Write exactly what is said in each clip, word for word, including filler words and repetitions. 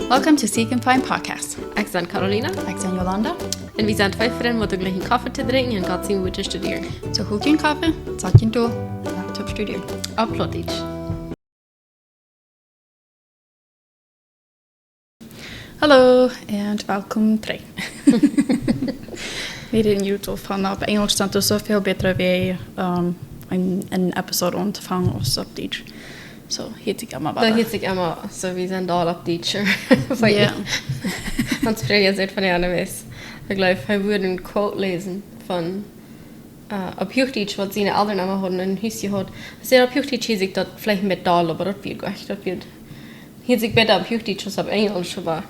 Welcome to Seek and Find Podcast. Ekj sie Carolina. Ekj sie Jolanda. Un wie sent twee Frind waut de jlikjen Koffe to drinkjen un Gott sien Wuat to studieren. Soo hool jun Koffe, sat jun dol, un lot ons studieren. Opp Plautdietsch. Hallo un welkom trigj. Wie räden jrod von opp Enjelsch, daut es soo väl bäta, wie, ähm, een, een Episode auntofangen aus opp Dietsch. Soo, hieet sikj emma bäta. Daut hieet sikj emma, soo, wie sent doll opp Dietsch. Von, jo. Ons Fräd säd von, jo, nä, wees. Ekj jleew, hee wudd een Quote läsen von, äh, opp Huachdietsch, waut siene Elren emma hauden em Hus jehaut. Hee säd, opp Huachdietsch hieet sikj daut veleicht een bät doll, oba daut wia goot, daut wia, hieet sikj bäta opp Huachdietsch aus opp Enjelsch, oba.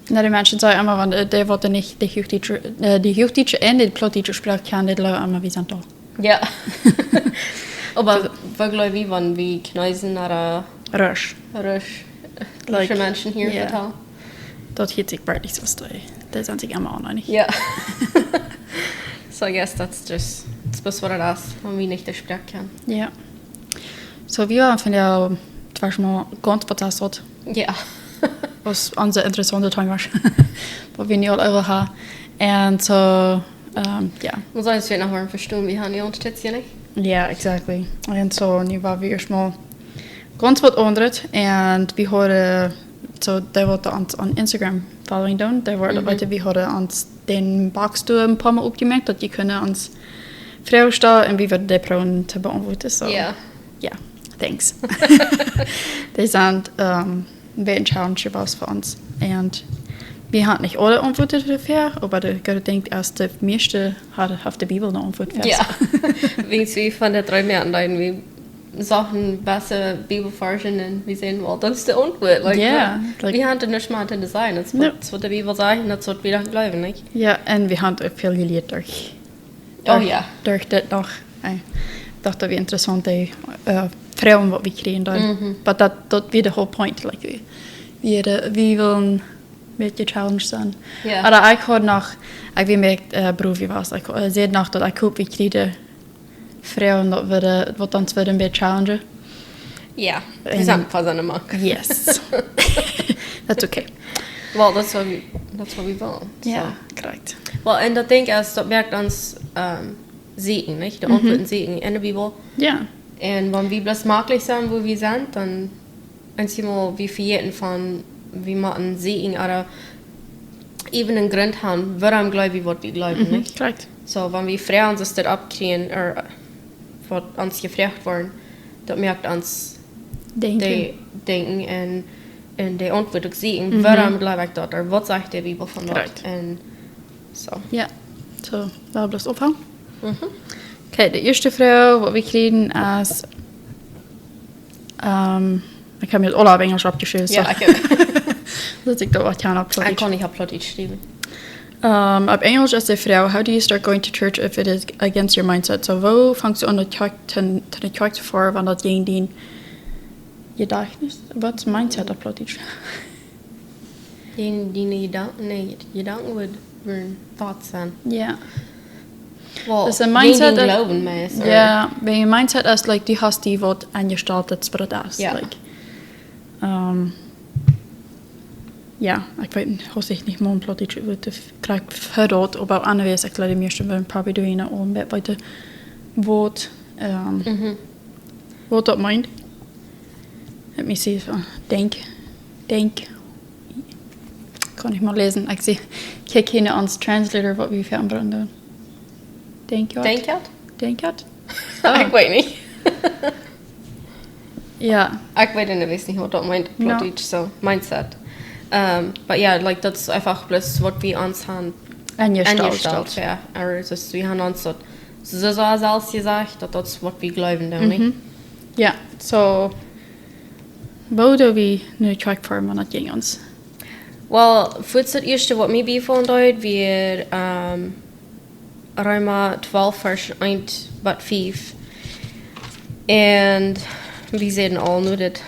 Na, de Menschen sajen emma, wan, äh, dee waut nich de Huachdietsche, äh, de Huachdietsche un de Plautdietsche Sproak kjanen, dee jleewen emma, wie sent doll. Jo. Oba waut jleew wie, wan wie Chinesen ooda Russisch. Russisch. Like, Russische Menschen hia, jo. Vetalen. Daut hieet sikj werkjlich soo aus dee. Dee sent sikj emma oneenich. Jo. So I guess that's just, it's just what it is, wan wie nich de Sproak kjanen. Jo. Soo, wie wieren vondoag, äh, tweschmol gaunz waut daut es. Jo. Waut een sea interessaunta Dinkj wia, waut wie nu aul äwa haben. Un soo, ähm, jo. Mott ons noch mol vestonen, wie haben nu ons Tiet hia, nä? Jo, exactly. Un soo, nu wieren wie ieescht mol gaunz waut aundret. Un wie hauden, soo, dee waut ons opp Instagram following doonen, dee wieren, mhm, weeten, wie hauden ons dän Box doa een poa Mol oppjemoakt, daut jie kunnen ons Froagen stalen un wie wudden dee proowen to beauntwuaden, soo. Jo. Jo, thanks. Dee sent, ähm, een bät een Challenge jewast fa ons. Un wie haben nich aule Auntwuaten doafäa, oba de goode Dinkj es, de mieeschte hauden, haft de Bibel ne Auntwuat fa. Jo. Wiels wie von de dree Moaten deeden, wie sochten bäta Bibelvarschen un wie säden, well, daut es de Auntwuat. Like, jo, wie, like, wie haben doa nuscht mea to seenen. Daut es, jo, waut, waut de Bibel sajcht un daut es, waut wie dan jleewen, nich? Jo, un wie haben uk väl jelieet derch Oh, derch, jo. Derch dit noch, äh, daut wia interessaunt, dee, äh, Froagen, waut wie kjrieen dan. Mhm. But daut, daut wia de whole point, like, wie, wie, äh, wie wullen een bät challenged sennen. Jo. Oba ekj haud noch, ekj wia met, äh, Brovi wia, ekj, äh, säd noch daut ekj hop, wie kjrieen Froagen, daut wie, waut ons wudden een bät challengen. Jo, wie sent fa sennen mank. Yes. That's okay. Well, that's what we, that's what we want, jo, so. Correct. Well, un daut Dinkj es, daut moakt ons, ähm, sieekjen, nich? De, mhm, Auntwuaten sieekjen enne Bibel. Jo. Un wan wie bloos maklich sent, wua wie sent, dan, un siemol, wie vejäten von, wie motten sieekjen, ooda even een Grunt haben, wuarom jleew wie, waut wie jleewen, mhm, nich? Correct. Soo, wan wie Froagen soo oppkjrieen, ooda waut ons jefroacht woaren, daut moakt ons dinkjen. De-, dinkjen un, un de Auntwuat uk sieekjen, mhm, wuarom jleew ekj daut, ooda waut sajcht de Bibel von daut? Correct. Un soo. Jo, soo, well, daut es Aunfank. Mhm. Okay, de ieeschte Froag, waut wie kjrieen, es, ähm, ekj hab mie daut aula opp Enjelsch oppjeschräwen, jo, soo. Ekj uk. Daut ekj daut waut kjenn opp Plautdietsch. Ekj kaun nich opp Plautdietsch schriewen. Ähm, opp Enjelsch es de Froag, "How do you start going to church if it is against your mindset?" Soo, woo fangst du aun, no Kjoakj to, no Kjoakj to foaren, wan daut jäajen dien Jedajchtnis? Waut es mindset opp Plautdietsch? Jäajen diene Jedanken, nä, Jedanken woat, woaren thoughts sennen. Jo. Well, daut es een jäajen mindset, dien Gloowen mea, jo, ooda? Wan een mindset es, like, du hast die waut enjestalt, daut es waut daut es. Jo. Like, ähm, jo, ekj weet nich, aus ekj nich mea een Plautdietsch wia, daut kjrieech ekj fa daut, oba anyways, ekj jleew, de mieeschte wudden probably doonen, om een bät weeten, waut, ähm, mhm, waut daut meent. Let me see, äh, denkj, denkj. Kaun ekj mol läsen. Ekj see, ekj kjikj hia no ons Translator, waut wie fa aunbroden doonen. Denkj waut? Denkj waut? Denkj waut? Oh. Ekj weet nich. Jo. Ekj weet en, wees nich, waut daut meent, no, Plautdietsch, soo, mindset. Ähm, but jo, like, daut es eefach bloos, waut wie ons haben enjestalt. Enjestalt, jo. Ooda daut wie haben ons daut soo, soo selfst jesajcht, daut daut es, waut wie jleewen dan, nich? Mhm. Jo, soo, woo doo wie nu Kjoakj foaren, wan daut jäajen ons? Well, fa daut ieeschte, waut mie biefoll deed, wia, ähm, Reema twalf, Varsch eent bat fief. Un wie säden aul, nu daut,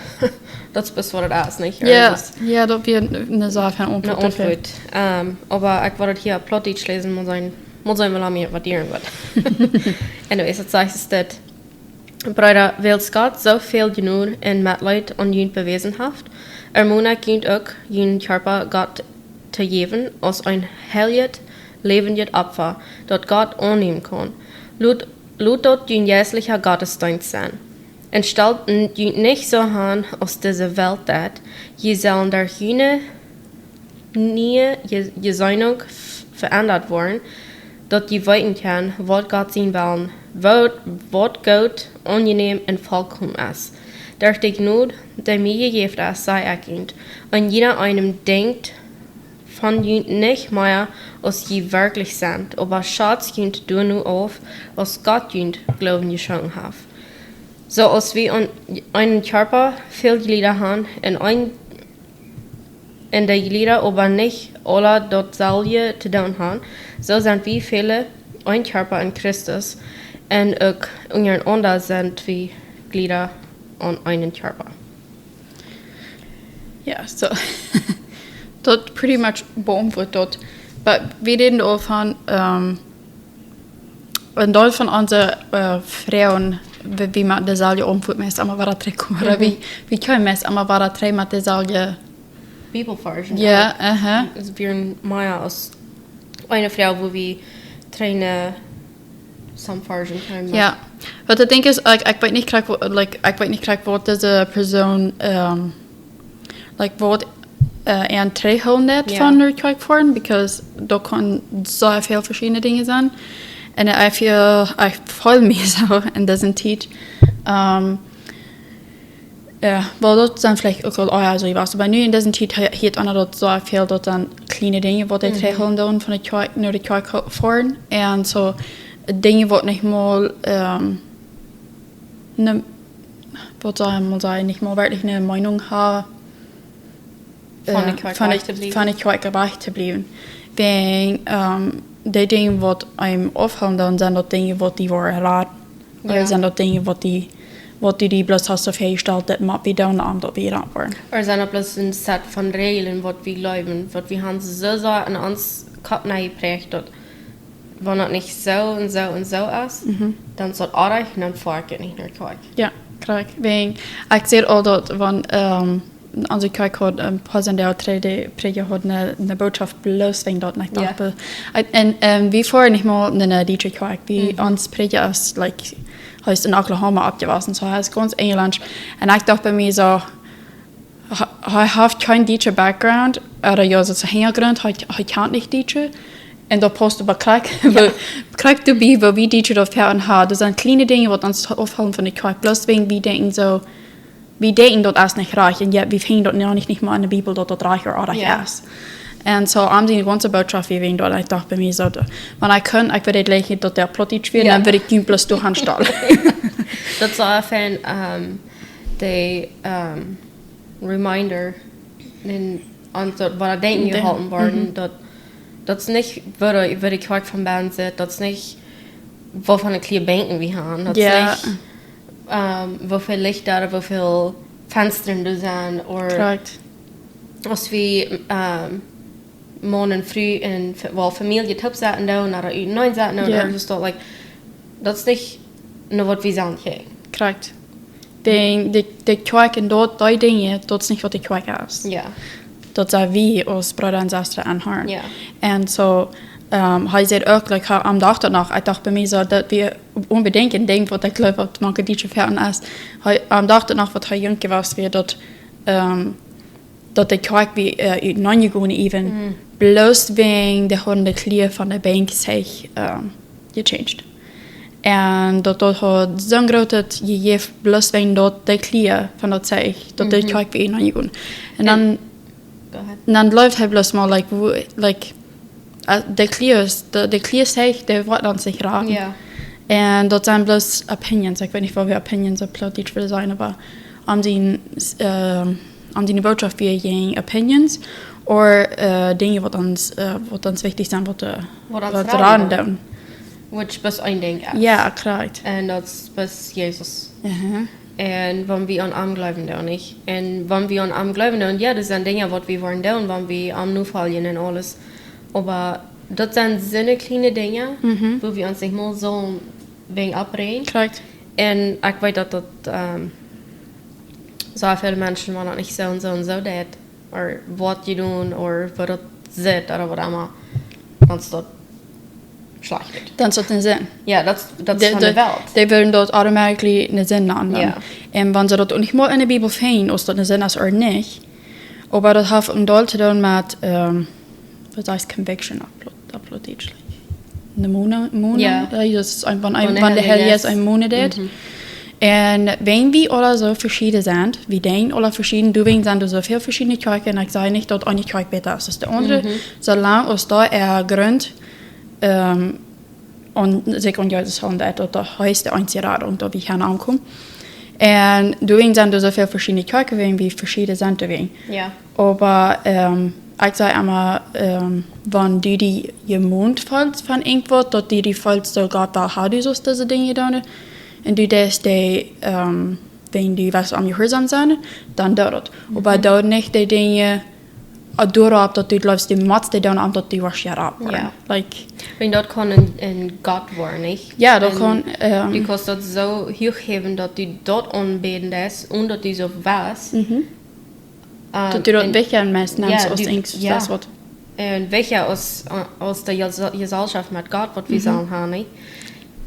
daut es bloos waut daut es, nich? Jo, daut es, jo, daut wia eene, eene Sach von Auntwuat, eene Auntwuat. Ähm, oba ekj wull daut hia opp Plautdietsch läsen, mott sennen, mott sennen, well mie waut dieren woat. Anyways, daut sajcht es daut, Breeda, wiels Gott soo väl Jnod un Metleet aun junt bewäsen haft, ermon ekj junt uk, junen Kjarpa Gott to jäwen aus een heiljet, läwendjet Opfa, daut Gott aunnämen kaun. Lot, lot daut jun jeistlicha Gottesdeenst sennen. Un stalt junt nich soo aun aus dise Welt deit. Jie sellen derch june niee Je-, Jeseenen v-, veendat woaren, daut jie weeten kjennen, waut Gott sien Wellen, waut, waut goot, aunjenäm un volkomen es. Derch de Jnod, dee mie jejäft es, saj ekj junt, un jieda eenem denkjt von junt nich mea, aus jie werkjlich sent, oba schatzt junt doano auf, aus Gott junt Gloowen jeschonken haft. Soo aus wie aun eenen Kjarpa väl Jlieda han, un een un de Jlieda oba nich aula daut selwje to doonen han, soo sent wie väle een Kjarpa en Christus, un uk unjarenaunda sent wie Jlieda aun eenen Kjarpa. Ja, so. Daut pretty much beauntwuat daut. But wie räden doavon, ähm, een Deel von onse, äh, Froagen, wie, wie met deeselwje Auntwuat meist emma wada trigjkomen. Ooda wie, wie kjeemen meist emma wada trigj met deeselwje Bibelvarschen. Ja, aha. Et wieren mea aus eene Froag, wua wie trainen, some Varschen kjeemen. Ja. Waut ekj denkj es, ekj, ekj weet nich krakjt, wa-, like, ekj weet nich krakjt waut dise Persoon, ähm, like, waut, äh, an trigjhoolen deit Ja. von de Kjoakj foaren, because doa kaun soo väl veschiedne Dinja sennen. Un ekj feel, ekj feel mie soo en dise Tiet. Ähm, ja, well, daut sent veleicht uk aul, oh ja, soo jewast. Oba nu en dise Tiet hie-, hieet eena daut soo väl, daut dan kjliene Dinja, waut dee trigjhoolen doonen von de Kjoakj, no de Kjoakj ho-, foaren. Un soo Dinja, waut nich mol, ähm, ne, waut saul eena mol sajen, nich mol werkjlich ne Meenunk haben, Von de äh, Kjoakj von de, wajch to bliewen. Von de Kjoakj wajch to bliewen. Wäajen, ähm, de Dinja, waut eenem aufhoolen, dan sent daut Dinja, waut die woaren raden. Ooda Ja. Sent daut Dinja, waut die, waut du die bloos hast soo väajestalt, daut mott wie doonen, om daut wie jerat woaren. Ooda sent daut bloos een Set von Räajlen, waut wie jleewen, waut wie han soo, soo en ons Kopp nenjepräacht, daut wan daut nich soo un soo un soo es, dan es daut oajch un dan foa ekj nich no de Kjoakj. Ja, krakjt. Wäajen, ekj säd aul daut, wan, ähm, onse Kjoakj haud, ähm, een poa Sindach trigj, de Prädja haud ne, ne Bootschoft bloos wäajen daut, un ekj Ja. docht, be-, ekj, un, ähm, wie foaren nich mol no ne dietsche Kjoakj. Wie, ons Prädja es, like, hee es en Oklahoma oppjewossen, soo hee es gaunz Enjlisch. Un ekj docht bie mie soo, hee, hee haft kjeen dietsche Background, ooda jo, soo Hinjagrunt, hee, hee kjant nich Dietsch. Un daut pausst oba krakjt, woo, krakjt doabie, woo wie Dietsche daut foaken haben. Daut sent kjliene Dinja, waut ons aufhoolen von de Kjoakj. Bloos wäajen wie denkjen soo, wie denkjen, daut es nich rajcht. Un jo, wie finjen daut noch nich, nich mol en de Bibel, daut daut rajcht ooda oajch Ja. es. Un soo, am siene gaunze Bootschoft, wie wäajen daut, ekj docht bie mie soo, daut, wan ekj kunn, ekj wudd daut jlikj, daut dee Plautdietsch wia, Ja. dan wudd ekj junt bloos doahan stalen. Daut es soo een, ähm, de, ähm, reminder, en ons daut, waut denkjen De- jeholpen woaren, daut, daut es nich, woo de, woo de Kjoakj von bennen sitt, daut es nich, waut fa ne Kjliene Benkj wie han, daut es Ja. nich, ähm, woo väl Licht doa, woo väl Fenstren doa sent, ooda Krakjt. aus wie, ähm, Maun un Fru en Fa-, well, Famielje toopsetten doonen, ooda utenaunda setten doonen, Ja. ooda soo, like, daut es nich no waut wie sent hia. Krakjt. De, de, de Kjoakj un daut, dee Dinja, daut es nich waut de Kjoakj es. Ja. Daut sent wie aus Breeda un Sestren aunhieren. Ja. Un soo, ähm, hee säd uk, like, hee, am Dach doano, ekj docht bie mie soo, daut wie onbedinjt een Dinkj, waut ekj jleew, waut mank Dietsche foaken es, hee, am Dach doano, waut hee junk jewast wia, daut, ähm, daut de Kjoakj wia, äh, utenaunda jegonen, even, bloos wäajen dee hauden de Kjliea von de Benkj sikj, ähm, jechanged. Un daut, daut haud soon grootet Jejäft, bloos wäajen daut de Kjliea von daut Zeich, daut de Kjoakj wia utenaunda jegonen. Un dan, Go ahead. un dan jleeft hee bloos mau, like, woo, like, äh, de Kjliea es, de, de Kjliea Zeich, dee woat dan sikj raden. Ja. Un daut sent bloos opinions. Ekj weet nich, waut wie opinions opp Plautdietsch wudden sajen, oba aun siene, ähm, aun siene Bootschoft wia jäajen opinions, ooda, äh, Dinja, waut ons, äh, waut ons wichtich sent, waut, äh, Waut ons waut raden raden deit. doonen. Which bloos een Dinkj es. Ja, krakjt. Un daut es bloos Jesus. Aha. Un wan wie aun am jleewen doonen, nich? Un wan wie aun am jleewen doonen, jo, daut sent Dinja, waut wie woaren doonen, wan wie am nofoljen un aules. Oba daut sent soone kjliene Dinja, woo wie ons nich mol soo wäajen oppräajen. Krakjt. Un ekj weet daut daut, ehm, soo väl Menschen, wan daut nich soo un soo un soo deit, ooda waut jie doonen, ooda woo daut sitt, ooda waut emma, dan es daut schlajcht. Dan es daut eene Sind. Jo, daut, daut es von de Welt. Dee wudden daut automatically eene Sind nanen dan. Jo. Un wan see daut uk nich mol enne Bibel finjen, aus daut eene Sind es ooda nich, oba daut haft een Deel to doonen met, ehm, waut sajchst, conviction opp Plaut-, opp Plautdietsch? Eene Mone, Mone? Jo. Jo, daut es een, wan een, wan de Heilje Jeist eene Mone deit. Mhm. Un wan wie aula soo veschieden sent, wie denkjen aula veschieden, doawäajen sent doa soo väl veschiedne Kjoakjen, un ekj saj nich daut eene Kjoakj bäta es aus de aundre, soo lang aus doa een Grunt, ehm, aun, sikj aun Jesus hoolen, daut, daut hee es de eensje Radunk, daut wie kjennen aunkomen. Un doawäajen sent doa soo väl veschiedne Kjoakjen, wäajen wie veschieden sent doawäajen. Jo. Oba, ehm, ekj saj emma, ehm, wan du die jemont feelst von irjentwaut, daut du die feelst, daut Gott well haben, du saust dise Dinja doonen, un du deist dee, ehm, wan du west aum jehuarsom sennen, dan doo daut. Oba doo nich dee Dinja, ah, doaropp, daut du jleefst, du motst dee doonen, om daut du woascht jerat woaren. Jo. Like, wan daut kaun een, een Gott woaren, nich? Jo, daut kaun, ehm, du kaust daut soo huach häwen, daut du daut aunbäden deist, un daut du soo west. Mhm. Ehm, daut du daut wichtja meist nemst aus du, irjent, jo, daut waut. Un wichtja aus, aus de Jes-, Jeselschoft met Gott, waut wie sellen haben, nich?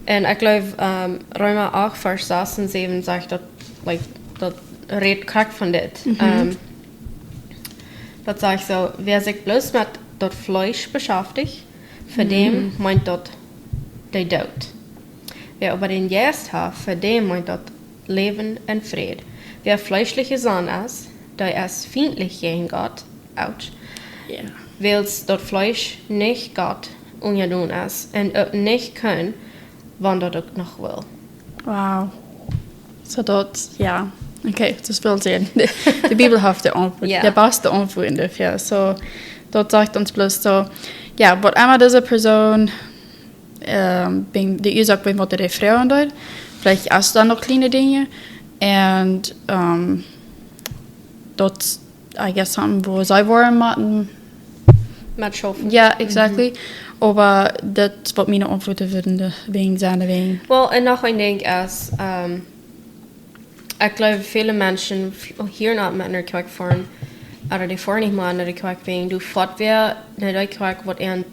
Un ekj jleew, ehm, Reema acht, Varsch sas un säwen sajcht daut, like, daut rät krakjt von dit. Mhm. Ehm, daut sajcht soo: Wäa sikj bloos met daut Fleesch beschäftigt, fa däm meent daut de Doot. Wäa oba dän Jeist haft, fa däm meent daut Läwen un Fräd. Wäa fleeschlich jesonnen es, dee es fientlich jäajen Gott, ouch. Jo. Wiels daut Fleesch nich Gott unjadon es un uk nich kaun, wan daut uk noch well. Wow. Soo daut, jo. Okay, daut well sajen. De, de Bibel haft de Auntwuat, jo, de baste Auntwuat doafäa. Soo, daut sajcht ons bloos soo, jo, waut emma dise Persoon, ehm, bie, de Uasoak bie waut dee froagen deed. Veleicht es dan noch kjliene Dinja. Un, ehm, daut, I guess, something, wua see woaren motten metschaufen. Jo, exactly. Mhm. Oba daut waut miene Auntwuaten wudden doawäajen sennen, wäajen. Well, un noch een Dinkj es, ehm, ekj jleew, väle Menschen f-, hia no met no de Kjoakj foaren, ooda dee foaren nich mea no de Kjoakj, wäajen du foat wäa no de Kjoakj, waut an,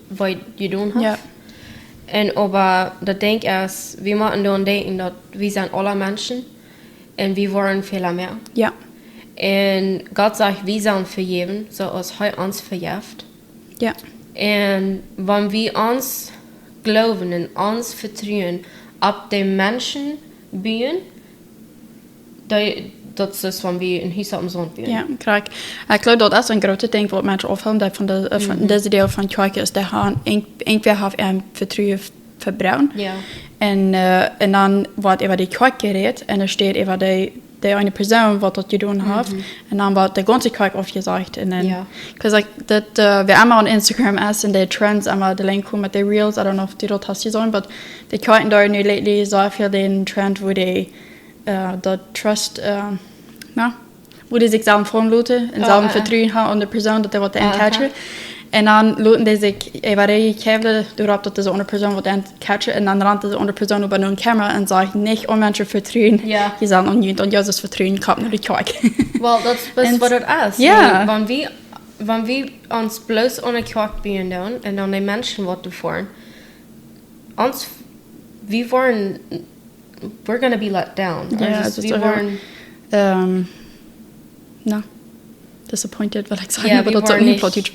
waut jedonen haft. Jo. Un oba daut Dinkj es, wie motten doaraun denkjen, daut wie sent aula Menschen un wie woaren Fäla moaken. Jo. Un Gott sajcht, wie sellen vejäwen, soo aus hee ons vejeft. Jo. Un wan wie ons Gloowen un ons Vetruen opp de Menschen buen, dee, daut es wan wie een Hus oppem Saunt buen. Jo, krakjt. Ekj jleew, daut es een grootet Dinkj, waut Menschen aufhelt, daut von de, eh, von, mhm, dise Deel von Kjoakj es, dee haben, irjent-, irjentwäa haft äa Vetruen v-, vebroaken. Jo. Un, eh, un dan woat äwa de Kjoakj jerät, un doa steit äwa de, de eene Persoon, waut daut jedonen haft, mhm, un dan woat de gaunze Kjoakj aufjesajcht. Un dan, jo, 'cause, like, daut, eh, wäa emma aun Instagram es un de Trends, emma de Link komen met de Reels, I don't know, auf du daut hast jeseenen, but de Kjoakjen doa nu lately soo väl dän Trend, wua dee, eh, daut Trust, eh, na, wua dee sikj selfst fotoen loten un, oh, selfst, ah, ah, Vetruen haben aun de Persoon, daut dee waut, aha, auntasten. Un dan loten dee sikj äwa de Kjäwel doaropp, daut dise aundre Persoon waut auntasten, un dan rant dise aundre Persoon äwa no ne Kamera un sajcht: "Nich aun Menschen vetruen, jo, jie sellen aun, aun Jesus vetruen, komt no de Kjoakj." Well, daut es, un waut daut es. Jo. Wan, wan wie, wan wie ons bloos aun de Kjoakj buen doonen un aun de Menschen waut doa foaren, ons, wie woaren, we're gonna be let down. Jo, daut es, wie woaren, ehm, na, disappointed, well, exactly, jo, oba wie daut es woaren nich, Plautdietsch.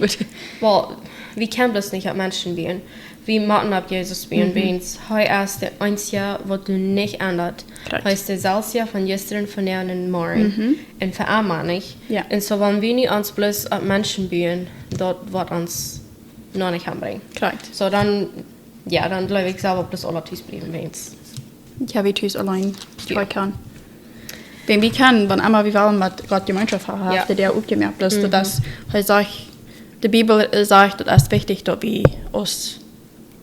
Well, wie kjennen bloos nich opp Menschen buen. Wie motten opp Jesus buen, mhm, wiels hee es de eensja, waut doa nich endat. Krakjt. Hee es deselwja von jistren, vondoag un morjen. Mhm. Un fa emma, nich? Jo. Un soo, wan wie nu ons bloos opp Menschen buen, daut woat ons noch nich aunbrinjen. Krakjt. Soo, dan Jo, dan jleew ekj, sell wie bloos aula tus bliewen, wiels, jo, wie tus auleen, jo, Kjoakj haben. Wan wie kjennen, wan emma wie wellen met Gott Jemeenschoft haben, jo, haft hee uk jemoakt. Bloos, mhm, daut es, hee sajcht, de Bibel, eh, sajcht, daut es wichtich, daut wie aus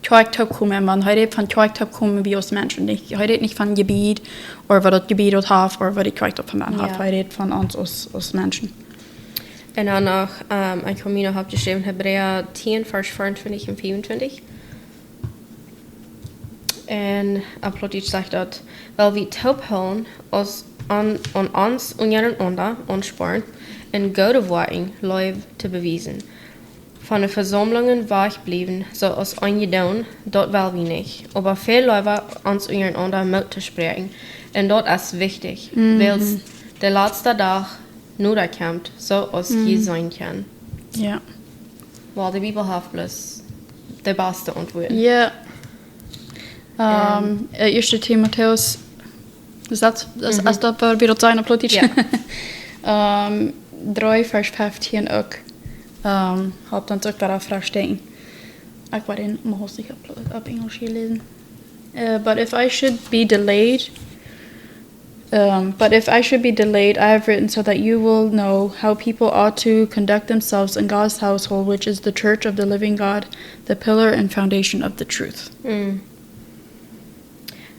Kjoakj toopkomen. Un wan hee rät von Kjoakj toopkomen, wie aus Menschen, nich, hee rät nich von Jebied, ooda waut daut Jebied daut haft, ooda waut de Kjoakj daut von haft. Jo. Hee rät von ons aus, aus Menschen. Un dan noch, ehm, ekj hab mie noch oppjeschräwen, Hebräa tieen, Varsch veeauntwintich un fiefuntwintich. Un opp Plautdietsch sajcht daut: Well wie toop hoolen aus aun, aun ons unjarenaunda aunsporen un goode Woakjen Leew to bewiesen. Von de Vesaumlungen wajch bliewen, soo aus eenje doonen, daut well wie nich. Oba väl leewa ons unjarenaunda Moot to spräakjen. Un daut es wichtich, wiels de latsta Dach noda kjemt, soo aus jie seenen kjennen. Jo. Well, de Bibel haft bloos de baste Auntwuat. Jo. Ähm, äh, Ieeschte Timotäus, es daut, es, es daut, wua wie daut sajen opp Plautdietsch? Jo. Ähm, dree, Varsch feftieen uk. Ähm, halpt ons uk doarauf vastalen. Ekj woa dän mau haustich opp, opp Enjelsch hia läsen. Uh, but if I should be delayed, um, but if I should be delayed, I have written so that you will know how people ought to conduct themselves in God's household, which is the church of the living God, the pillar and foundation of the truth. Mm.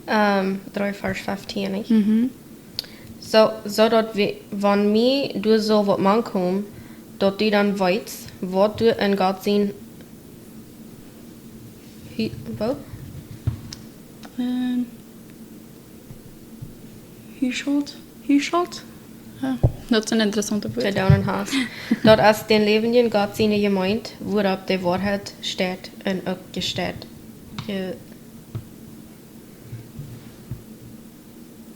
Ähm, dree Varsch feftieen, nich? Mhm. Soo, soo daut wie, wan mie doa saul waut mankomen, daut du dan weetst, waut du en Gott sien Hu-, woo? Ähm, Huusholt? Huusholt? Jo, daut sent interessante Wieed. Te doonen hast. Daut es dän läwendjen Gott siene Jemeent, wuaropp de Woarheit steit un uk jesteit. Je-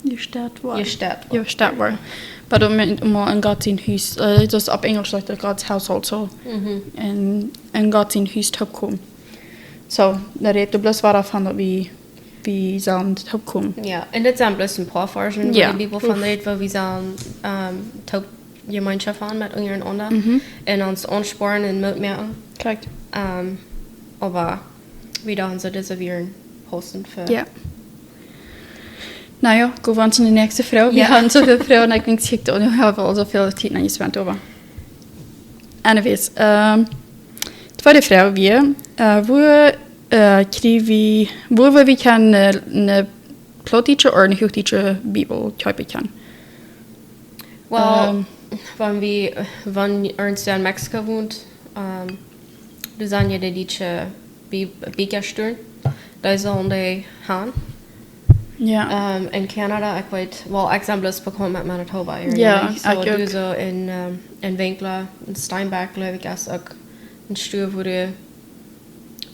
Jesteit woat. Jesteit woat. Jesteit woat. Oba daut meent mau en Gott sien Hus. Äh, daut opp Enjelsch sajcht daut God's household, soo. Mhm. En, en Gott sien Hus toopkomen. Soo, daut rät doa bloos wada von daut wie, wie sellen toopkomen. Jo, un dit sent bloos een poa Varschen, wua de Bibel von rät, wua wie sellen, ähm, toop Jemeenschoft haben met unjarenaunda. Mhm. Un ons aunsporen un Moot moaken. Krakjt. Ähm, oba wie dan soo dise wieren paussen fa. Jo. Na jo, go wie to de näakjste Froag. Wie haben soo väl Froagen, ekj denkj, ekj hab aul soo väl Tiet nenjespendt, oba. Anyways, ähm, tweede Froag wia, äh, wua, äh, kjrie wie, wua wie kjennen, äh, ne Plautdietsche ooda ne Huachdietsche Bibel kjeepen kjennen? Well, ähm, wan wie, wan irjentwäa en Mexiko wont, ähm, doa sent jo de dietsche Bi-, Bieekjastuaren. Dee sellen dee haben. Jo. Ähm, en Canada, ekj weet, well, ekj sie bloos bekaunt met Manitoba, jo, nich? Soo, ekj uk. Doa soo en, ähm, en Winkler, en Steinbach, jleew ekj, es uk een Stua, wua de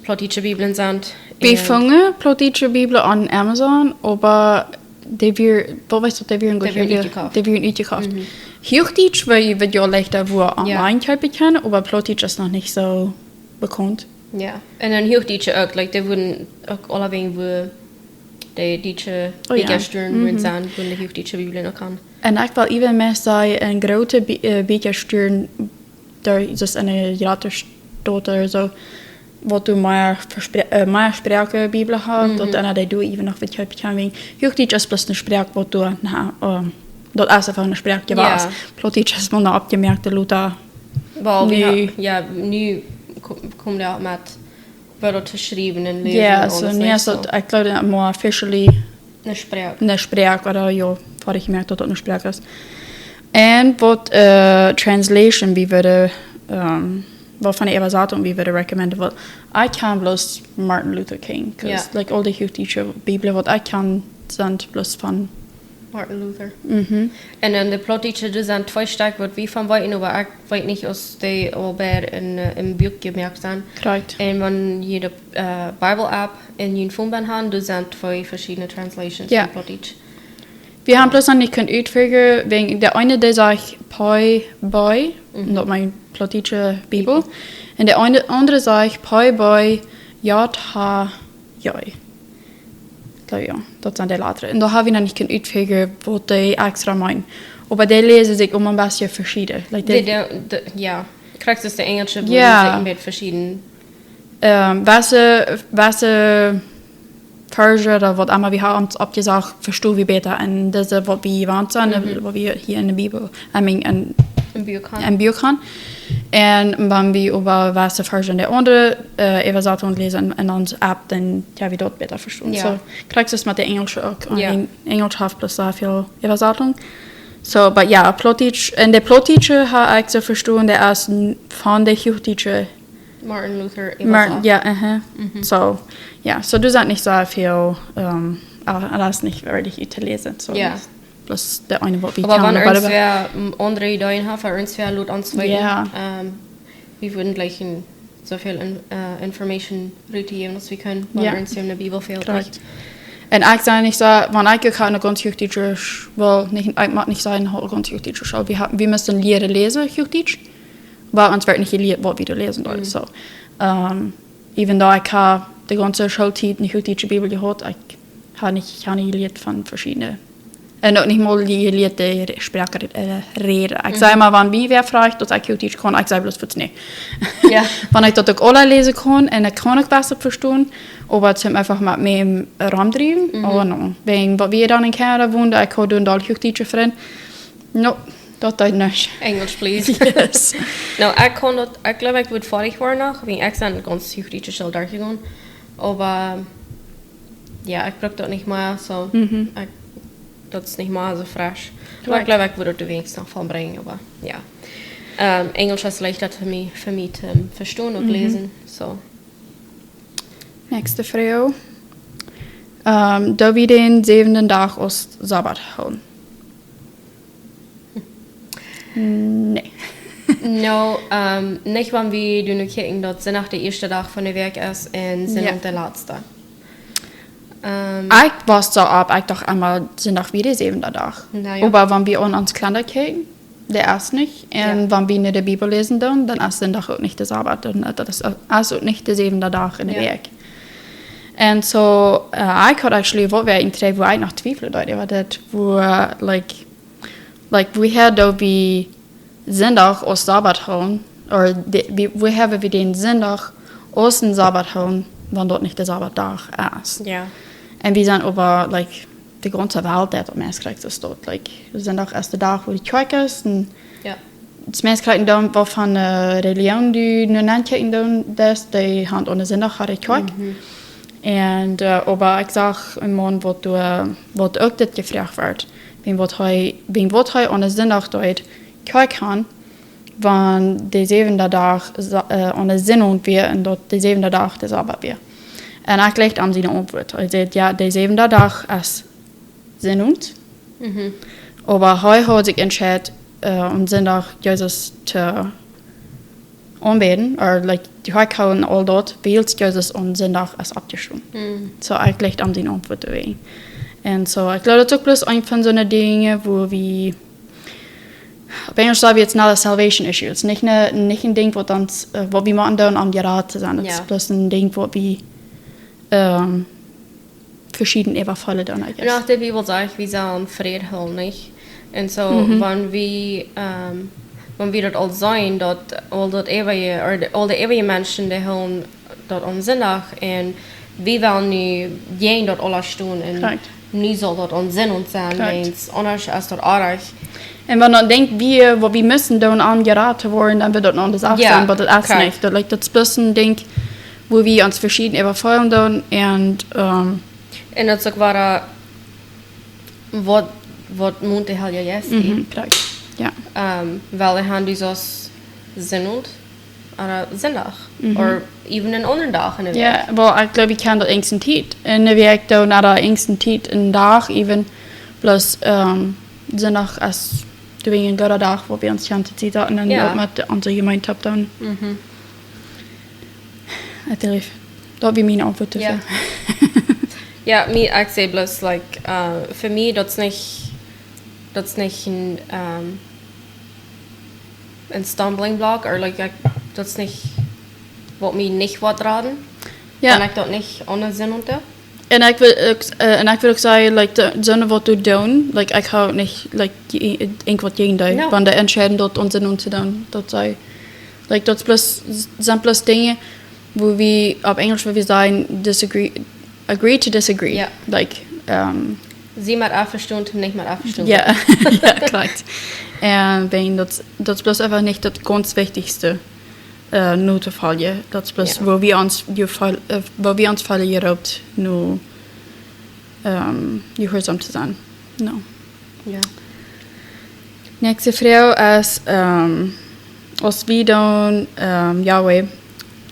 Plautdietsche Bibeln sent. Wie fungen Plautdietsche Bibeln aun Amazon, oba dee wia, waut weetst du, dee wieren, dee wieren utjekoft. Dee wieren utjekoft. Mhm. Huachdietsch wia, wia jo leichta, wua online kjeepen kjennen, oba Plautdietsch es noch nich soo bekaunt. Jo, un en Huachdietsch uk, like, dee wudden uk aulawäajen, wua de dietsche Bieekjastuaren wudden sennen, wudden de Huachdietsche Bibeln uk haben. Un ekj well iewen mea sajen, en groote Bi-, äh, Bieekjastuaren, doa es en jratre Staut ooda soo, waut doa mea vespre-, äh, mea Sproaken Bibeln haben, daut eena dee doa iewen noch waut kjeepen kaun, wäajen Huachdietsch es bloos ne Sproak, waut doa, na, ähm, daut es eefach ne Sproak jewast. Jo. Plautdietsch es mau ne oppjemoakte Lota. Well, wie nu ha-, jo, nu ko-, kjemt daut met Wieed to schriewen un läsen un soo, nich, nich soo, soo. Ekj jleew daut mea officially ne Sproak. Ne Sproak, ooda jo, haud ekj jemoakt daut daut ne Sproak es. Un waut, äh, translation wie wudden, ähm, waut fa ne Äwasatunk wie wudden recommenden, well, ekj kaun bloos Martin Luther King, 'cause, jo, like, aul de Huachdietsche Bibeln, waut ekj kaun, sent bloos von Martin Luther. Mhm. Un dan de Plautdietsche, doa sent twee Stekj, waut wie von weeten, oba ekj weet nich aus dee aul bie en, äh, en Buak jemoakt sent. Krakjt. Un wan jie de, äh, Bible app en jun phone haben, doa sent twee veschiedne translations, jo, von Plautdietsch. Wie haben bloos noch nich kunt utfinjen, wäajen de eene, dee sajcht P B, mhm, daut meent Plautdietsche Bibel. Bibel. Un de eene, aundre sajcht P B J H J. Ekj jleew, jo, daut sent de Lettren. Un doa hab wie noch nich kunt utfinjen, waut dee extra meenen. Oba dee läsen sikj uk een bät veschieden. Like, dee, dee, dee, dee, jo. Krakjt aus de enjelsche, jo, wudden sikj een bät veschieden. Ähm, waut see, waut see Varsch ooda waut emma wie haben oppjesocht, vestonen wie bäta. Un daut es waut wie jewant sent, mhm, waut wie hia en de Bibel, I mean, en, en Buak haben. En Buak haben. Un wan wie äwa waut see Varsch en de aundre, äh, Äwasatunk läsen en, en onse app, dan, jo, wie daut bäta vestonen. Jo. Soo, krakjt es met de enjelsche uk. Jo. Wan Enjelsch haft bloos soo väl Äwasatunk. Soo, oba jo, Plautdietsch, un de Plautdietsche hab ekj soo vestonen, dee es n-, von de Huachdietsche Martin Luther, Eva Mar Sach. Ja, aha. So, ja, so du sajchst nich soo väl, ähm, ah, daut es nich wertich ut to läsen. So, ja. Plus de eene waut wie... Oba wan irjentwäa, mm, aundre Ideen haft, wan irjentwäa lot ons weeten, ja, ähm, wie wudden jleichen soo väl in, äh, Information rutjäwen aus wie kjennen, wan, ja, irjentwäa en de Bibel fält. Korrekt. Un ekj saj nich soo, wan ekj uk ha ne gaunz huachdietsche Sch-, well, nich, ekj mott nich sajen, ne gaunz huachdietsche School. Wie ha-, wie musten lieren läsen, Huachdietsch. Oba ons wort nich jelieet, waut wie doa läsen sullen. Mhm. So, ähm, even though ekj ha de gaunze Schooltiet ne huachdietsche Bibel jehaut, ekj ha nich, ekj ha nich jelieet von veschiedne, un uk nich mol jelieet de Re-, Sproak, äh, räden. Ekj saj mau, wan mie wäa froagt, auf ekj Huachdietsch kaun, ekj saj bloos fuaz nä. Ja. Wan ekj daut uk aula läsen kaun, un ekj kaun uk best daut vestonen, oba toom eefach mau met mie romdriewen, oh no. Wäajen waut wie dan en Kanada wonden, ekj haud doa aul huachdietsche Frind. No, daut deed nuscht. Englisch, please. Yes. No, ekj kaun daut, ekj jleew, ekj wudd foadich woaren noch, wäajen ekj sie gaunz huachdietsche School derchjegonen. Oba, jo, ekj bruck daut nich mea, so, ekj, daut es nich mea soo fresch. Oba ekj jleew, ekj wudd daut weens noch von brinjen, oba, jo. Ähm, Englisch es leichta fa mie, fa mie to vestonen un läsen, so. Näakjste Froag. Ähm, doo wie dän säwenden Dach aus Sabbat hoolen? Nä. No, ähm, nich wan wie doonen kjikjen daut Sindach de ieeschta Dach von de Wäakj es un Sindach de latsta. Ähm, ekj wia soo opp, ekj docht emma Sindach wia de säwenda Dach. Na jo. Oba wan wie aun ons Kalenda kjikjen, dee es nich. Un wan wie no de Bibel läsen doonen, dan es Sindach uk nich de Sabbat. Dan, äh, daut es, es uk nich de säwenda Dach en de Wäakj. Un so, äh, ekj haud actually waut wäa en Tree, wua ekj noch twiewlen deed, oba daut, wua, like, like, wuarom doo wie Sindach aus Sabbat hoolen, or de, wie, wuarom hab wie dän Sindach aus een Sabbat hoolen, wan daut nich de Sabbatdach es? Jo. Un wie sent äwa, like, de gaunze Welt, daut daut meist krakjt soo steit. Like, Sindach es de Dach, wua de Kjoakj es, un daut meist krakjt dan waut von, äh, Relijoon, dee nu nankjikjen doonen, daut dee han aun de Sindach äare Kjoakj. Mhm. Un, äh, oba ekj sach een Maun, waut, äh, waut uk dit jefroacht wort. Wäajen waut hee, wäajen waut hee aun de Sindach deed Kjoakj han, wan de säwenda Dach, sa-, äh, aun de Sindach wia un daut de säwenda Dach de Sabbat wia. Un ekj jleich am siene Auntwuat. Hee säd, jo, de säwenda Dach es Sindach. Mhm. Oba hee haud sikj entscheit, äh, aun Sindach Jesus to aunbäden, or, like, de Kjoakj hoolen un aul daut, wiels Jesus aun Sindach es oppjestonen. Mhm. So, ekj jleich am siene Auntwuat doawäajen. Un so, ekj jleew, daut es uk bloos eent von soone Dinja, wua wie, opp Enjlisch saj wie, it's not a salvation issue. Daut es nich een, nich een Dinkj, waut ons, äh, waut wie motten doonen, om jerat to sennen. Daut es bloos een Dinkj, waut wie, ähm, veschieden äwafaulen dan, I guess. Un uk de Bibel sajcht, wie sellen Fräd hoolen, nich? Un so, mhm, wan wie, ähm, wan wie daut aul seenen, daut aul daut äwaje, or de, aul de äwaje Menschen, dee hoolen daut aun Sindach, un wie wellen nu jäajen daut aules doonen, un korrekt, nu saul daut aun Sindach sennen, korrekt, wiels aundasch es daut oajch. Un wan dan denkj wie, waut wie musten doonen, om jerat to woaren, dan wudd daut noch eene Sach, jo, sennen, oba daut es, korrekt, nich. Daut, like, daut es bloos een Dinkj, wua wie ons veschieden äwafaulen doonen un, ähm, un daut es uk wada, äh, waut, waut mott de Heilje Jeist, mhm, krakjt, jo. Ähm, wiels hee haft dee soo aus Sindach, ooda Sindach, mhm, or even een aundren Dach en de Wäakj. Jo, well, ekj jleew, ekj kjan daut eent en Tiet. En de Wäakj dan no daut eent en Tiet, een Dach, even, plus, ähm, Sindach es de Wäakj een gooda Dach, wua wie ons kjanen to Tiet saten un, jo, daut met onse Jemeenschoft dan. Mhm. Ekj jleew, daut wia mien Auntwuat, jo, doafäa. Jo, mie, ekj saj bloos, like, äh, fa mie, daut es nich, daut es nich een, ähm, een stumbling block, or, like, ekj, daut es nich waut mie nich woat raden. Jo. Wan ekj daut nich aun de Sindach doo. Un ekj well uk, äh, un ekj well uk sajen, like, de, soone waut doa doonen, like, ekj hab nich, like, je-, irjent waut jäajen dee, no, wan dee entscheiden daut aun Sindach to doonen, daut see, like, daut es bloos, sent bloos Dinja, wua wie, opp Enjlisch wudd wie sajen, disagree, agree to disagree. Jo. Like, ähm, sie met envestonen, nich met envestonen. Jo, jo, krakjt. Un wäajen daut, daut es bloos eefach nich daut gaunz wichtichste, äh, no to foljen. Daut es bloos, jo, wua wie ons jefol-, äh, wua wie ons foljen jeroopt, no, ähm, jehuarsom to sennen. No. Jo. Näakjste Froag es, ähm, aus wie dan, ähm, Yahweh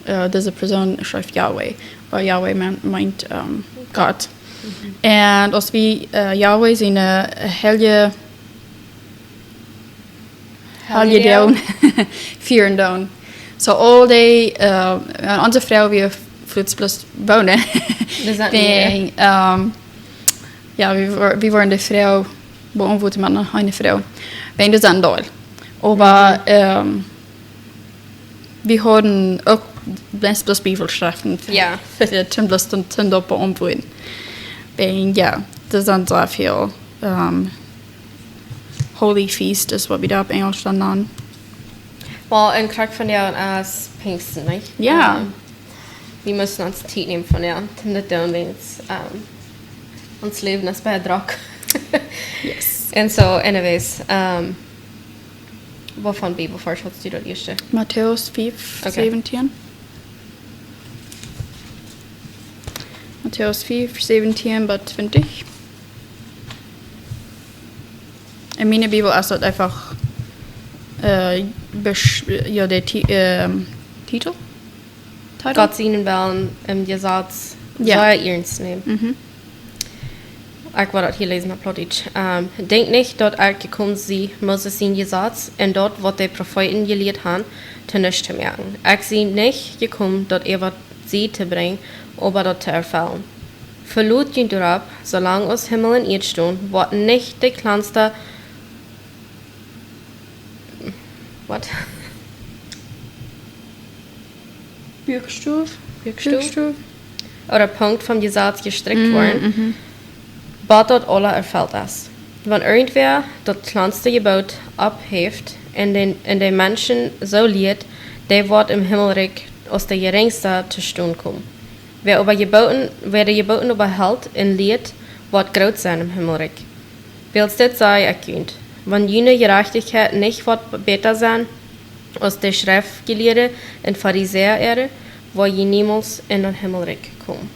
Äh, dise Persoon schreef Yahweh, oba Yahweh meent, meent, ähm, Gott. Un aus wie, äh, Yahweh siene, äh, heilje, heilje Doag fieren doonen. Soo aul dee, äh, un onse Froag wia, fluts bloos wonen. Wie sent, ähm, jo, wie, wo-, wie wudden de Froag beauntwuaden met noch eene Froag. Wan dee sent doa. Oba, ähm, wie hauden uk bloos, bloos Bibelschreften. Jo. Fa, fa, toom bloos toom, toom daut beauntwuaden. Wan, jo, doa sent soo väl, ähm, Holy Feast es waut wie doa opp Enjlisch dan nanen. Well, un krakjt vondoag es Pinjsten, nich? Jo. Ähm, wie motten ons Tiet nämen vondoag, toom daut doonen, wiels, ähm, ons Läwen es bie drock. Yes. Un soo, anyways, ähm, wua von Bibelvarsch hast du daut ieeschte? Matäus fief, okay, säwentieen. Matäus fief, säwentieen bat twintich. En miene Bibel es daut eefach, äh, besch-, jo, de Ti-, ähm, Titel? Title? Gott sienen Wellen em Jesaz, jo, sea iernst nämen. Mhm. Ekj well daut hia läsen opp Plautdietsch. Ähm, denkjt nich, daut ekj jekomen sie, Moses sien Jesaz un daut, waut de Profeeten jelieet han, to nuscht to moaken. Ekj sie nich jekomen, daut äwa sie to brinjen, oba daut to erfellen. Velot junt doaropp, soo lang aus Himmel un Ieed stonen, woat nich de kjlanste, what? Buakstow? Buakstow? Buakstow? Ooda Punkt vom Jesaz jestrikjt woaren, mhm, bat daut aules erfelt es. Wan irjentwäa daut kjlanste Jeboot oppheft un de, un de Menschen soo lieet, dee woat em Himmelrikj aus de jerinjste to stonen komen. Wäa oba Jebooten, wäa de Jebooten oba helt un lieet, woat groot sennen em Himmelrikj. Wiels dit saj ekj junt, wan june Jerajchtichkjeit nich woat bäta sennen aus de Schreftjelieede un Farisäa äare, woa jie niemols en daut Himmelrikj komen.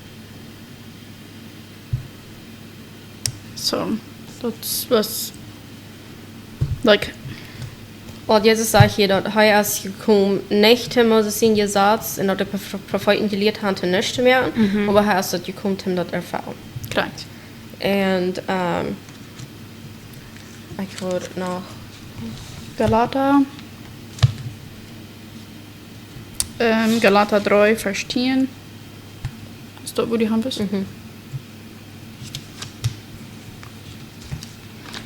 So, daut wia, like, well, Jesus sajcht hia, daut hee es jekomen, nich to Moses sien Jesaz un daut de Pro-, Profeeten jelieet han, to nuscht to moaken, mhm, oba hee es daut jekomen, om daut to erfellen. Krakjt. Un, ähm, ekj wull noch Galata. Ähm, Galata dree, Varsch tieen. Es daut, wua du han west? Mhm.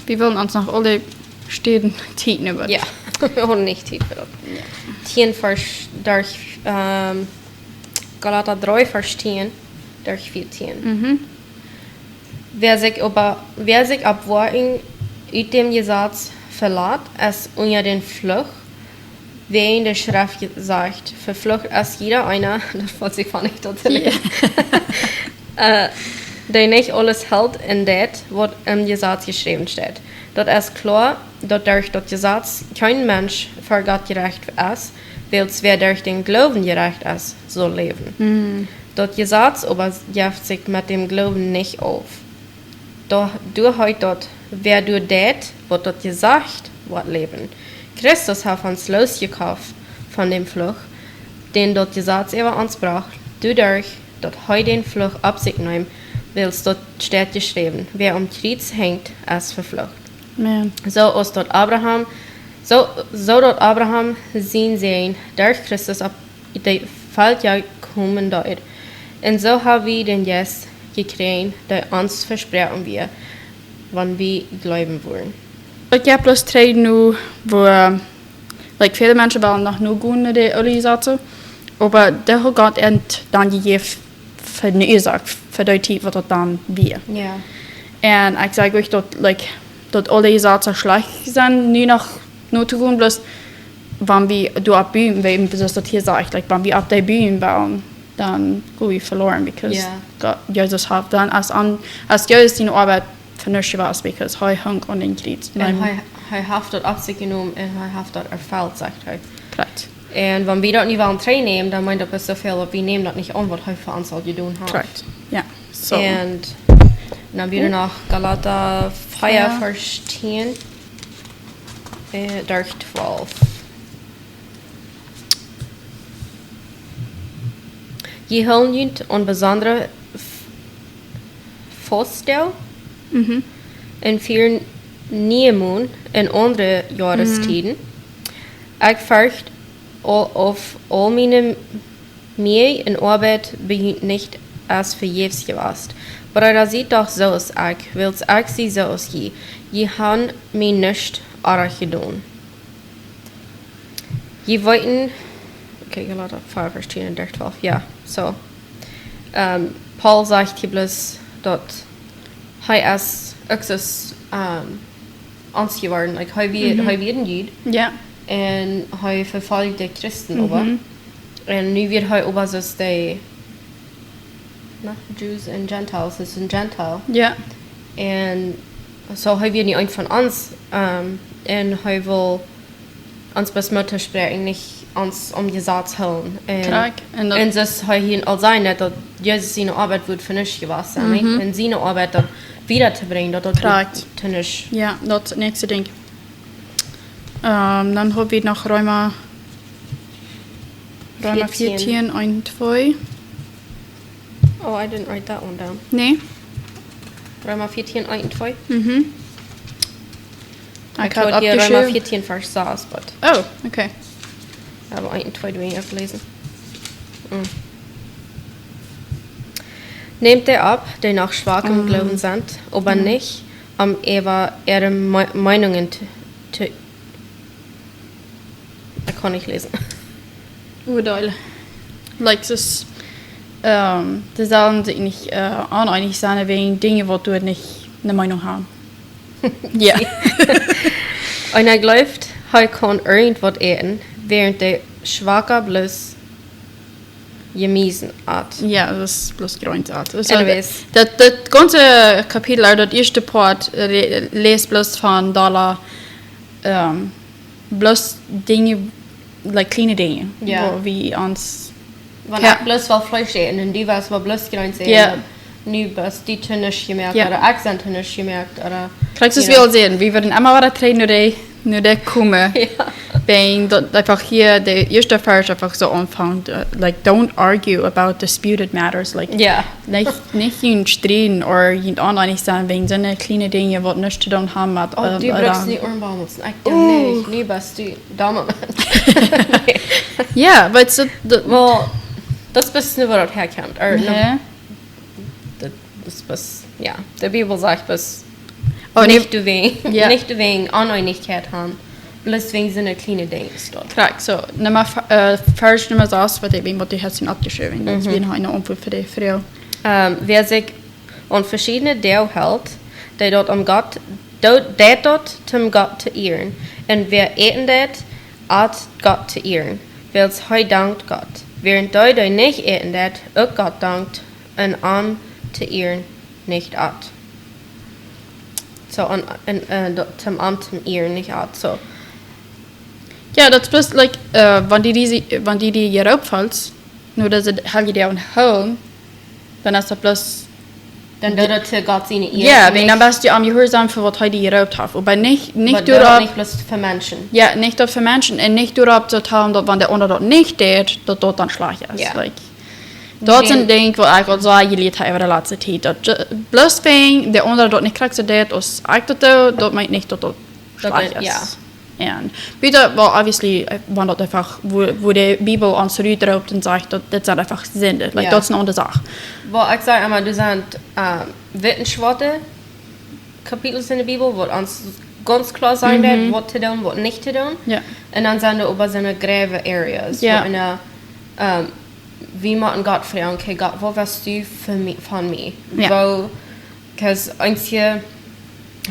Wie wellen ons noch aule Städen Tiet nämen. Jo, wie haben nich Tiet fa daut. Jo. Tieen Varsch, derch, ähm, Galata dree Varsch tieen, derch vieetieen. Mhm. Wäa sikj oba, wäa sikj opp Woakjen ut däm Jesaz velat, es unja dän Fluch, wäajen de Schreft je-, sajcht: "Veflucht es jieda eena", daut woat sikj von nich daut, jo, äh, "dee nich aules helt un deit, waut em Jesaz jeschräwen steit." Daut es kloa, daut derch daut Jesaz kjeen Mensch ver Gott jerecht es, wiels wäa derch dän Gloowen jerecht es, saul läwen. Mm. Daut Jesaz oba jeft sikj met däm Gloowen nich auf. Doch doa heet daut, wäa doa deit, waut daut Jesaz sajcht, woat läwen. Christus haft ons losjekoft von däm Fluch, dän daut Jesaz äwa ons brocht, doaderch daut hee dän Fluch opp sikj neem, wiels daut steit jeschräwen: "Wäa aum Kjriez henjt, es veflucht." Amen. Soo aus daut Abraham, soo, soo daut Abraham sien Säajen derch Christus opp de Velkja komen deed. Un soo ha wie dän Jeist jekjräajen, dee ons vesproaken wia, wan wie jleewen wudden. Ekj hab bloos trigj nu, wua, like, väle Menschen wellen noch nu gonen no de Oole Jesaz, oba doa haud Gott an dan jejäft fa ne Uasoak, fa dee Tiet, waut daut dan wia. Jo. Un ekj saj uk daut, like, daut Oole Jesaz schlajcht sent, nu noch no to gonen, bloos wan wie doa opp buen, wie, soo aus daut hia sajcht, like, wan wie opp dee buen wellen, dan go wie veloren, because, jo, Gott, Jesus haft dan aus an, aus Jesus siene Oabeit fa nuscht jewast, because hee hunk aun dän Kjriez. Un hee, hee haft daut opp sikj jenomen un hee haft daut erfelt, sajcht hee. Krakjt. Un wan wie daut nu wellen trigj nämen, dan meent daut bloos soo väl, daut wie nämen daut nich aun, waut hee fa ons aul jedonen haft. Krakjt, jo. Soo. Un dan wia, hm, noch Galata vea, jo, Varsch tieen, äh, derch twalf. Jie hoolen junt aun besondre F-, Faustdoag Mhm. un fieren Niemoon un aundre Joarestieden. Ekj fercht aul, auf aul miene Mieej un Oabeit bie junt nich es vejäfs jewast. Breeda, siet doch soo aus ekj, wiels ekj sie soo aus jie. Jie han mie nuscht oajch jedonen. Jie weeten, okay, Galata fief, Varsch tieen un derch, twalf, jo, soo. Ähm, Paul sajcht hia bloos daut hee es uk soo aus, ähm, ons jeworden, like, hee wia, Mhm. hee wia een Jud Jo. un hee vefoljt de Christen, Mhm. oba. Un nu wia hee oba soo aus de, na, Jews and Gentiles, is een Gentile. Jo. Un soo hee wia nu een von ons, ähm, un hee well ons bloos Moot toospräakjen, nich ons aum Jesaz hoolen. Un, Krakjt. Un daut un soo aus hee hia aul säd, daut Jesus siene Oabeit wudd fa nuscht jewast sennen, nich? Mhm. Un siene Oabeit daut wieda to brinjen, daut daut Krakjt. Wudd fa nuscht. Jo, daut es daut näakjste Dinkj. Ähm, dan hab wie noch Reema, Reema Vieetieen. Vieetieen, eent, twee. Oh, I didn't write that one down. Nä? Reema Vieetieen, eent un twee. Mhm. Ekj haud hia Reema Vieetieen, Varsch sas, but Oh, okay. Ekj hab eent un twee doa aufjeläsen. Mm. Nämt dee opp, dee noch schwak em Mm. Gloowen sent, oba Mm. nich, om äwa äare Me-, Meenungen to, to Ekj kaun nich läsen. Uadeel. Like, es, ähm, dee sellen sikj nich, äh, oneenich sennen wäajen Dinja, waut doa nich eene Meenunk haben. Jo. Un hee jleeft, hee kaun irjent waut äten, wäarent de Schwaka bloos Jemiesen at. Jo, daut es bloos Jreens at. Soo, Anyways. Daut, daut gaunze Kapitel, ooda daut ieeschte Poat, äh, lä-, läst bloos von dolla, ähm, bloos Dinja, like, kjliene Dinja, Jo. wua wie ons Wan Jo. ekj bloos well Fleesch äten un du wellst well bloos Jreens äten, Jo. dan nu best du to nuscht jemoakt, Jo. ooda ekj sie to nuscht jemoakt, ooda, Krakjt soo aus you wie know. aul säden, wie wudden emma wada trigj no dee, no dee komen. Jo. Wan daut eefach hia, de ieeschte Varsch eefach soo aunfangt, äh, like, don't argue about disputed matters, like, Jo. nich, nich junt strieden ooda junt oneenich sennen wäajen soone kjliene Dinja, waut nuscht to doonen haben met, Oh, äh, du bruckst dan nich Oarenbaumels. Ekj doo Ooh. nich. Nu best du doa met. Jo, oba soo, daut Well, daut es bloos nu, wua daut häakjemt. Or, no, Jo. daut, daut es bloos, jo. De Bibel sajcht bloos, Oh, nä. nich doawäajen, Jo. nich doawäajen Oneenichkjeit haben. Bloos wäajen soone kjliene Dinja es daut. Krakjt, soo, Numma f-, äh, Varsch Numma sas, waut ekj, waut du hast aufjeschräwen. Daut Mhm. wia noch eene Auntwuat fa dee Fru. Ähm, wäa sikj aun veschiedne Doag helt, deit daut om Gott, doo-, deit daut om Gott to ieren. Un wäa äten deit, at Gott to ieren, wiels hee dankt Gott. Wäarent dee, dee nich äten deit, uk Gott dankt un am to ieren nich at. Soo, un, un, äh, daut om am to ieren nich at, soo. Jo, daut es bloos, like, äh, wan du die, wan du die hia oppfälst, nu daut es Heljedoag hoolen, dan es daut bloos Dan doo daut to Gott siene Ea, Jo, wan nich dan best du am jehuarsom fa waut hee die jeroopt haft. Oba nich, nich Oba doo daut doaropp, nich bloos fa Menschen. Jo, nich daut fa Menschen un nich doaropp to talen, daut wan de aundra daut nich deit, daut daut dan schlajcht es. Jo. Like, daut es een Dinkj, waut ekj aul soo jelieet hab äwa de latste Tiet. Daut je-, bloos wäajen de aundra daut nich krakjt soo deit aus ekj daut doo, daut meent nich, daut daut Daut schlajcht meent, es. jo. Un, but, well, obviously, äh, wan daut eefach, wua, wua de Bibel ons rutroopt un sajcht, daut dit sent eefach Sinden. Like, Jo. daut es eene aundre Sach. Well, ekj saj emma, doa sent, ähm, witt un schwoate Kapitels en de Bibel, waut ons gaunz kloa sajen deit, Mhm. waut to doonen, waut nich to doonen. Jo. Un dan sent doa oba soone grave areas, Jo. wua en, ähm, wie motten Gott froagen, okay, Gott, waut west du fa mie, von mie? Jo. Woo 'Cause eenje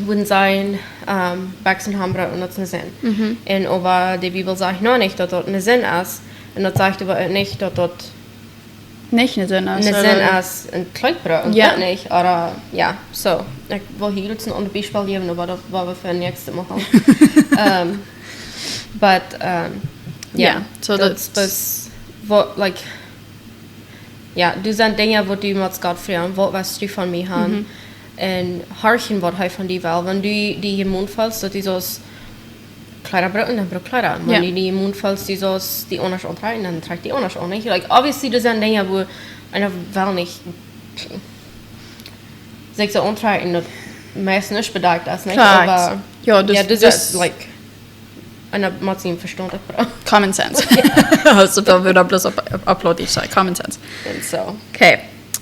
wudden sajen, ähm, Bekjsen haben Broot un daut es ne Sind. Mhm. Un oba de Bibel sajcht noch nich, daut daut ne Sind es. Un daut sajcht oba uk nich, daut daut Nich ne Sind es, ne Sind es, een Kjleet Broot un Jo. daut nich. Ooda, jo, soo. Ekj well hia jrod een aundret Biespel jäwen, oba daut woa wie fa daut näakjste Mol haben. Ähm, but, ähm, jo, Jo, soo daut daut es, waut, like, Jo, doa sent Dinja, waut du motst Gott froagen, waut west du von mie haben? Mhm. Un horchen, waut hee von die well. Wan du die jemoont feelst, daut du soo aus Kjleeda brucken, dan bruck Kjleeda. Un wan du dee Mond feelst, du saust dee aundasch auntrakjen, dan trakj dee aundasch aun, nich? Like, obviously, doa sent Dinja, wua eena well nich sikj soo auntrakjen, daut meist nich bedakjt es, nich? Oba, jo, dus, like, eena mott sienen Vestaunt brucken. Common sense. Aus wie daut bloos opp, opp, opp Plautdietsch sajen, common sense. Un soo. Okay.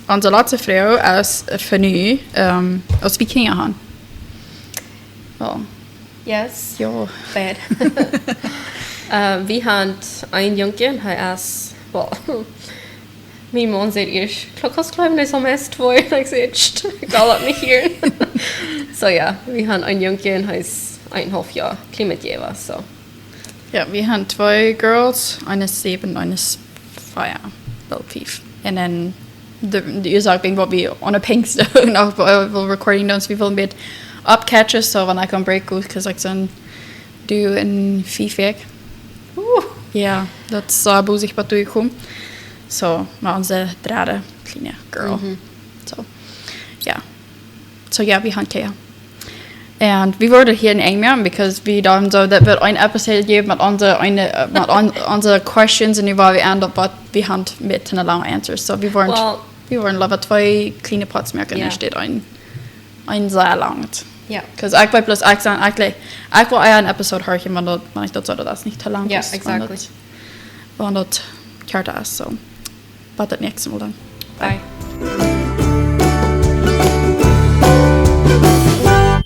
Onse latste Froag es fa nu, aus wie Kjinja han. Well, yes. Jo. Bad. Wie han een Jung, hee es, well, mien Maun säd ieescht, ekj kaun jleewen, hee es aul meist twee. Un ekj säd, ekj well daut nich hieren. Soo jo, wie han een Jung, hee es eenenhaulf Joa, kjlien bät jäwa, soo. Jo, wie han twee Girls, eene es säwen, eene es fia, well, fief. Un dan de, de Uasoak wajch waut wie aun de Pinjsten noch, well, recording, dan wie wellen bät oppcatchen, soo wan ekj aun break go, 'cause ekj sie due en fief Wäakj. Jo, daut es soo bosich waut doa kjemt. Soo, mau onse dredde kjliene Girl. Soo, jo. Soo jo, wie han Kjinja. Un wie wudden hia een Enj moaken, because wie dan soo, daut woat een Episode jäwen met onse, met onse questions un nu woa wie aun daut waut wie han met ne lange answers. Soo, wie wudden, well, wie wudden leewa twee kjliene Parts moaken, jo, enne Städ een, een sea langet. Jo. 'Cause ekj weet bloos, ekj sie, ekj, ekj well een Episode horchen, wan daut, wan ekj daut soo, daut es nich too lang, jo, es, wan daut, exactly, wan daut kort es, soo. Bat daut näakjste Mol dan. Bye.